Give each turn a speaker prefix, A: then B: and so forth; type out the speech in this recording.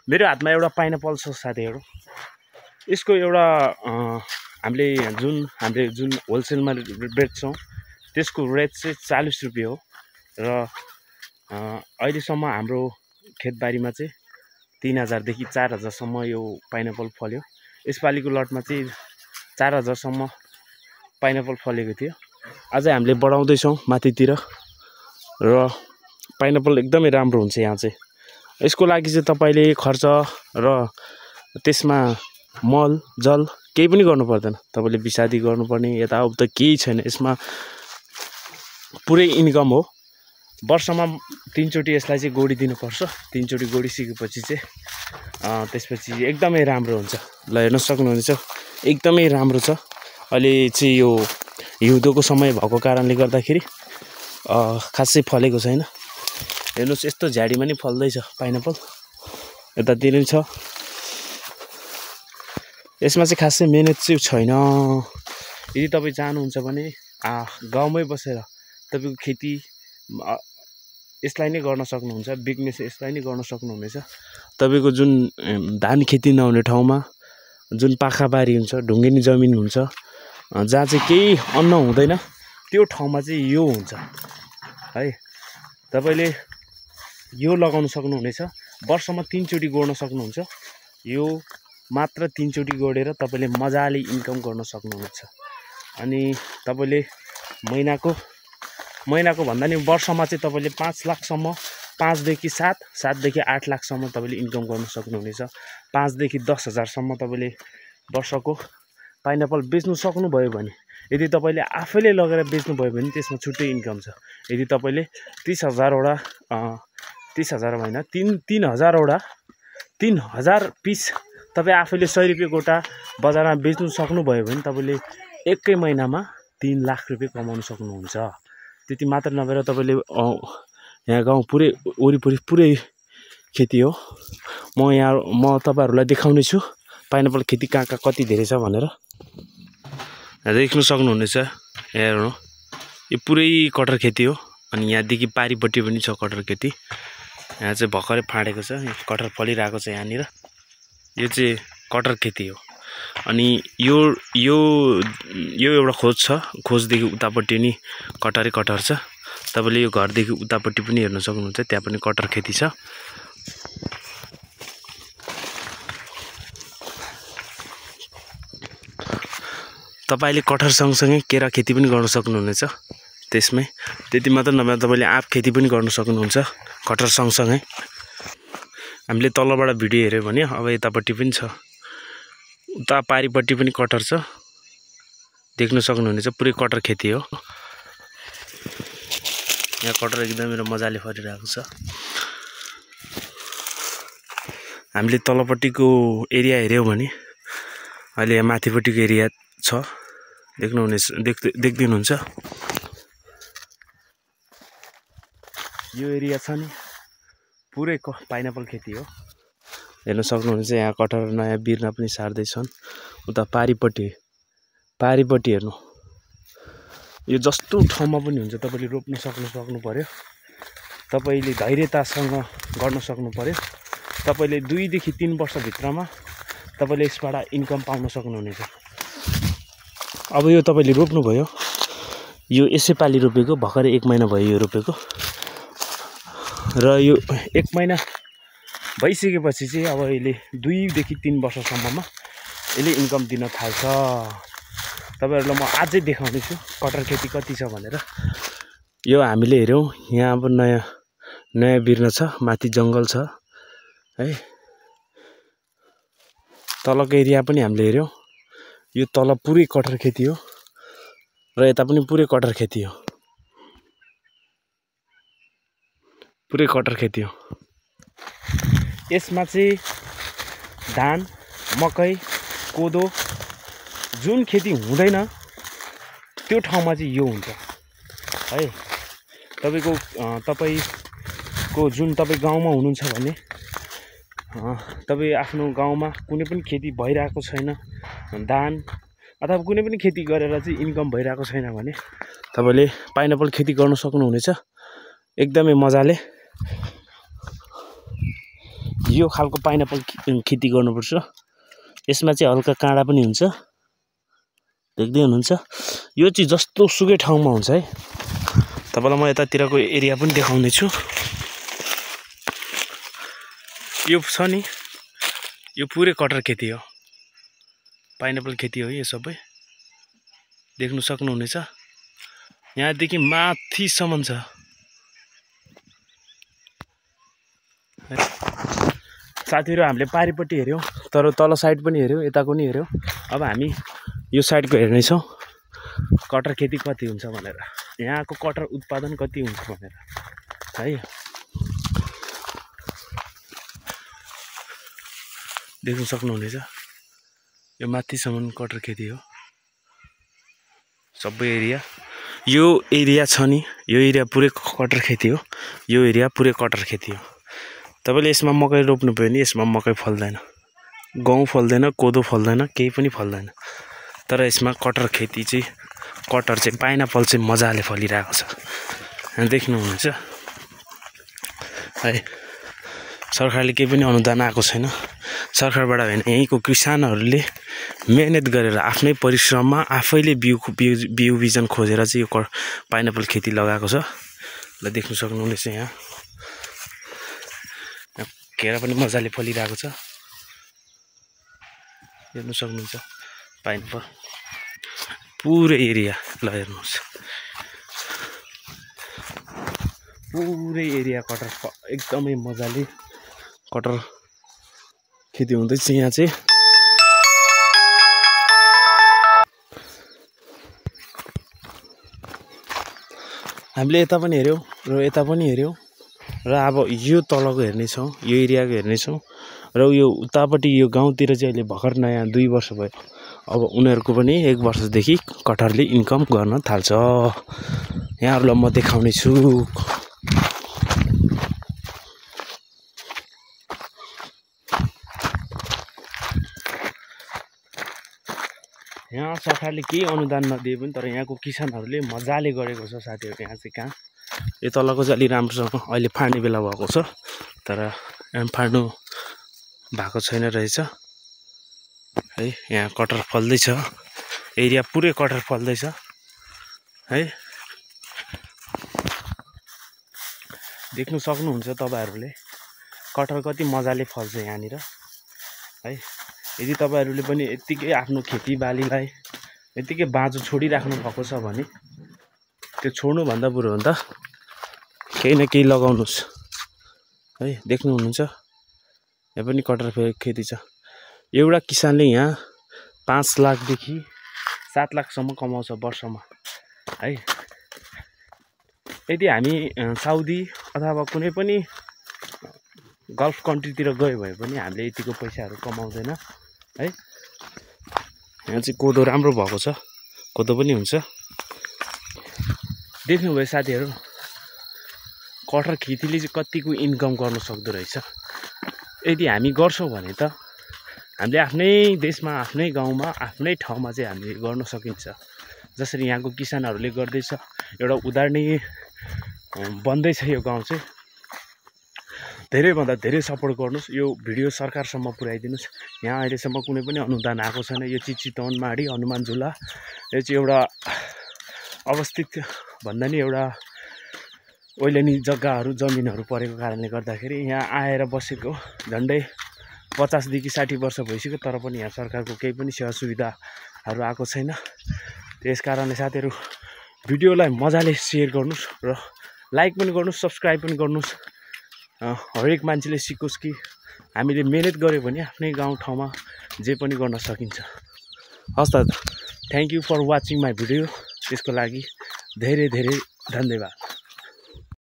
A: मेरो हातमा एउटा पाइनएप्पल छ साथीहरु। यसको एउटा हामीले जुन होलसेलमा बेच्छौं त्यसको रेट चाहिँ 40 रुपैयाँ हो र अहिलेसम्म हाम्रो खेतबारीमा चाहिँ 3000 देखि 4000 सम्म यो पाइनएप्पल फल्यो। यसपालिको लटमा चाहिँ 4000 सम्म पाइनएप्पल फलेको थियो। अझै हामीले बढाउँदै छौं माथितिर र पाइनएप्पल एकदमै राम्रो हुन्छ यहाँ चाहिँ। यसको लागि चाहिँ तपाईले खर्च र त्यसमा मल जल केही पनि गर्नु पर्दैन। तपाईले बिसादी गर्नुपर्ने यताउता केही छैन। यसमा पुरै इन्कम हो। वर्षमा 3 चोटी यसलाई चाहिँ गोडी दिनुपर्छ। 3 चोटी गोडी सिकेपछि चाहिँ त्यसपछि एकदमै राम्रो हुन्छ। ल हेर्न सक्नुहुन्छ एकदमै राम्रो छ। अहिले चाहिँ यो हिउँदोको समय भएको कारणले गर्दाखेरि खासै फलेको छैन। हेर्नुस् यस्तो झाडीमा नि फल्दैछ पाइनएप्पल। यतातिर नि छ। यसमा चाहिँ खासै मेहनत चाहिँ छैन। यदि तपाई चाहनुहुन्छ भने गाउँमै बसेर तपाईको खेती यसलाई नै गर्न सक्नुहुन्छ। बिजनेस यसलाई नै गर्न सक्नुहुनेछ। तपाईको जुन धान खेती नहुने ठाउँमा जुन पाखाबारी हुन्छ, ढुङ्गेनी जमिन हुन्छ, जहाँ चाहिँ केही अन्न हुँदैन त्यो ठाउँमा चाहिँ यो हुन्छ है। तपाईले यो लगाउन सक्नुहुनेछ। वर्षमा 3 चोटी गोड्न सक्नुहुन्छ। यो मात्र 3 चोटी गोडेर तपाईले मजाले इन्कम गर्न सक्नुहुन्छ। अनि तपाईले महिनाको भन्दा नि वर्षमा चाहिँ तपाईले 5 लाख सम्म 5 देखि 7 देखि 8 लाख सम्म तपाईले इन्कम गर्न सक्नुहुनेछ। 5 देखि 10,000 सम्म तपाईले वर्षको पाइनएप्पल बेच्नु सक्नुभयो भने, यदि तपाईले आफैले लगेर बेच्नु भयो भने त्यसमा छुट्टै इन्कम छ। यदि तपाईले 30,000 वटा 30,000 हैन 3000 वटा 3000 पिस तपाई आफैले 100 रुपैयाँ गोटा बजारमा बेच्नु सक्नुभयो भने तपाईले एकै महिनामा 3 लाख रुपैयाँ कमाउन सक्नुहुन्छ। त्यति मात्र नभएर तपाईले यहाँ गाउँ पुरै वरिपरि पुरै खेती हो। म तपाईहरुलाई देखाउने छु पाइनएप्पल खेती कहाँ कति धेरै छ भनेर। देख्न सक्नुहुनेछ। हेर्नु यो पुरै कटर खेती हो। अनि यहाँदेखि पारिपट्टि पनि छ कटर खेती। यहाँ चाहिँ भर्खरै फाडेको छ। कटर फलिरहेको छ यहाँनिर। यो चाहिँ कटर खेती हो। अनि यो एउटा खोज छ। खोजदेखि उतापट्टि नि कटरै कटर छ। तपाईले यो घरदेखि उतापट्टि पनि हेर्न सक्नुहुन्छ। त्यहाँ पनि कटर खेती छ। तपाईले कटहर सँगसँगै केरा खेती पनि गर्न सक्नुहुनेछ त्यसमै। त्यति मात्र नभएर तपाईले आँप खेती पनि गर्न सक्नुहुन्छ कटहर सँगसँगै। हामीले तलबाट भिडियो हेर्यो भने अब यतापट्टि पनि छ। उता पारिपट्टि पनि कटहर छ। देख्न सक्नुहुनेछ पुरै कटहर खेती हो। यहाँ कटहर एकदमै मजाले फलिरहेको छ। हामीले तलपट्टिको एरिया हेर्यौं भने अहिले यहाँ माथिपट्टिको एरिया छ। देख्दिनुहुन्छ यो एरिया छ नि पुरै पाइनएप्पल खेती हो। हेर्न सक्नुहुन्छ यहाँ कटहर नयाँ बिर्ना पनि सार्दै छन्। उता पारिपट्टि हेर्नु। यो जस्तो ठाउँमा पनि हुन्छ तपाईले रोप्न सक्नु पर्यो। तपाईले धैर्यतासँग गर्न सक्नु पर्यो। तपाईले 2 देखि 3 वर्ष भित्रमा तपाईले यसबाट इन्कम पाउन सक्नुहुनेछ। अब यो तपाईले रोप्नु भयो। यो यसै पाली रोपेको भर्खरै 1 महिना भयो यो रोपेको। र यो 1 महिना भइसकेपछि चाहिँ अब यसले 2 देखि 3 वर्षसम्ममा यसले इन्कम दिन थाल्छ। तपाईहरुलाई म अझै देखाउने छु कटहर खेती कति छ भनेर। यो हामीले हेर्यौं यहाँ अब नयाँ बिर्ना छ। माथि जंगल छ है। तलको एरिया पनि हामीले हेर्यौं। यो तल पुरै कटहर खेती हो र यता पनि पुरै कटहर खेती हो। पुरै कटहर खेती हो। यसमा चाहिँ धान, मकै, कोदो जुन खेती हुँदैन त्यो ठाउँमा चाहिँ यो हुन्छ है। तपाईको जुन तपाई गाउँमा हुनुहुन्छ भने तपाई आफ्नो गाउँमा कुनै पनि खेती भइरहेको छैन, धान अथवा कुनै पनि खेती गरेर चाहिँ इन्कम भइरहेको छैन भने तपाईले पाइनएप्पल खेती गर्न सक्नुहुनेछ एकदमै मजाले। यो खालको पाइनएप्पल खेती गर्नुपर्छ। यसमा चाहिँ हल्का काँडा पनि हुन्छ, देख्दै हुनुहुन्छ। यो चाहिँ जस्तो सुकै ठाउँमा हुन्छ है। तपाईलाई म यतातिरको एरिया पनि देखाउने छु। यो छ नि, यो पुरै कटर खेती हो, पाइनएप्पल खेती हो यो सबै। देख्नु सक्नुहुनेछ, यहाँदेखि माथिसम्म छ। साथीहरु, हामीले पारिपट्टि हेर्यौं, तर तल साइड पनि हेर्यौं, यताको नि हेर्यौं। अब हामी यो साइडको हेर्नेछौँ, कटर खेती कति हुन्छ भनेर, यहाँको कटर उत्पादन कति हुन्छ भनेर है। देख्न सक्नुहुनेछ, यो माथिसम्म कटर खेती हो सबै एरिया। यो एरिया छ नि, यो एरिया पुरै कटर खेती हो। यो एरिया पुरै कटर खेती हो। तपाईले यसमा मकै रोप्नु भयो भने यसमा मकै फल्दैन, गहुँ फल्दैन, कोदो फल्दैन, केही पनि फल्दैन। तर यसमा कटर खेती चाहिँ, कटर चाहिँ पाइनएप्पल चाहिँ मजाले फलिरहेको छ, देख्नुहुन्छ है। सरकारले केही पनि अनुदान आएको छैन, सरकारबाट हैन, यहीँको किसानहरूले मेहनत गरेर आफ्नै परिश्रममा आफैले बिउ बिजन खोजेर चाहिँ यो पाइनएप्पल खेती लगाएको छ। ल देख्न सक्नुहुनेछ, यहाँ घेरा पनि मजाले फलिरहेको छ, हेर्न सक्नुहुन्छ पाइनएप्पल पुरै एरिया। ल हेर्नुहोस्, पुरै एरिया कटर एकदमै मजाले कटर खेती हुँदैछ यहाँ चाहिँ। हामीले यता पनि हेर्यौं र यता पनि हेर्यौं, र अब यो तलको हेर्नेछौँ, यो एरियाको हेर्नेछौँ। र यो उतापट्टि यो गाउँतिर चाहिँ अहिले भर्खर नयाँ 2 वर्ष भयो। अब उनीहरूको पनि 1 वर्षदेखि कटरले इन्कम गर्न थाल्छ। यहाँहरूलाई म देखाउने छु। यहाँ सरकारले केही अनुदान नदिए पनि तर यहाँको किसानहरूले मजाले गरेको छ साथीहरु। यहाँ चाहिँ कहाँ, यो तलको चाहिँ अलि राम्रोसँग अहिले फाड्ने बेला भएको छ, तर फाड्नु भएको छैन रहेछ है। यहाँ कटर फल्दैछ, एरिया पुरै कटर फल्दैछ है। देख्नु सक्नुहुन्छ तपाईहरुले कटर कति मजाले फल्छ यहाँनिर है। यदि तपाईहरुले पनि यतिकै आफ्नो खेतीबालीलाई यतिकै बाँझो छोडिराख्नु भएको छ भने त्यो छोड्नु भन्दा बरु हो नि त केही न केही लगाउनुस् है। देख्नुहुन्छ यहाँ पनि कटर खेती छ। एउटा किसानले यहाँ 5 लाखदेखि 7 लाखसम्म कमाउँछ वर्षमा है। यदि हामी साउदी अथवा कुनै पनि गल्फ कन्ट्रीतिर गयो भए पनि हामीले यतिको पैसाहरू कमाउँदैन है। यहाँ चाहिँ कोदो राम्रो भएको छ, कोदो पनि हुन्छ। देख्नुभयो साथीहरु, कटर खेतीले चाहिँ कतिको इन्कम गर्न सक्दो रहेछ। यदि हामी गर्छौं भने त हामीले आफ्नै देशमा, आफ्नै गाउँमा, आफ्नै ठाउँमा चाहिँ हामीले गर्न सकिन्छ। जसरी यहाँको किसानहरूले गर्दैछ, एउटा उदाहरणीय बन्दैछ यो गाउँ चाहिँ। धेरैभन्दा धेरै सपोर्ट गर्नुस्, यो भिडियो सरकारसम्म पुर्याइदिनुस्। यहाँ अहिलेसम्म कुनै पनि अनुदान आएको छैन। यो चितवन माडी हनुमान झुला यो चाहिँ एउटा अवस्थित भन्दा नि एउटा ओइलानी जग्गाहरू जमिनहरू परेको कारणले गर्दाखेरि यहाँ आएर बसेको झन्डै 50 देखि 60 वर्ष भइसक्यो, तर पनि यहाँ सरकारको केही पनि सेवा सुविधाहरू आएको छैन। त्यस कारणले साथीहरु भिडियोलाई मजाले शेयर गर्नुस् र लाइक पनि गर्नुस्, सब्स्क्राइब पनि गर्नुस्। हरेक मान्छेले सिकोस् कि हामीले मेहनत गर्यो भने आफ्नै गाउँ ठाउँमा जे पनि गर्न सकिन्छ। हस् त, thank you for watching my video. त्यसको लागि धेरै धेरै धन्यवाद।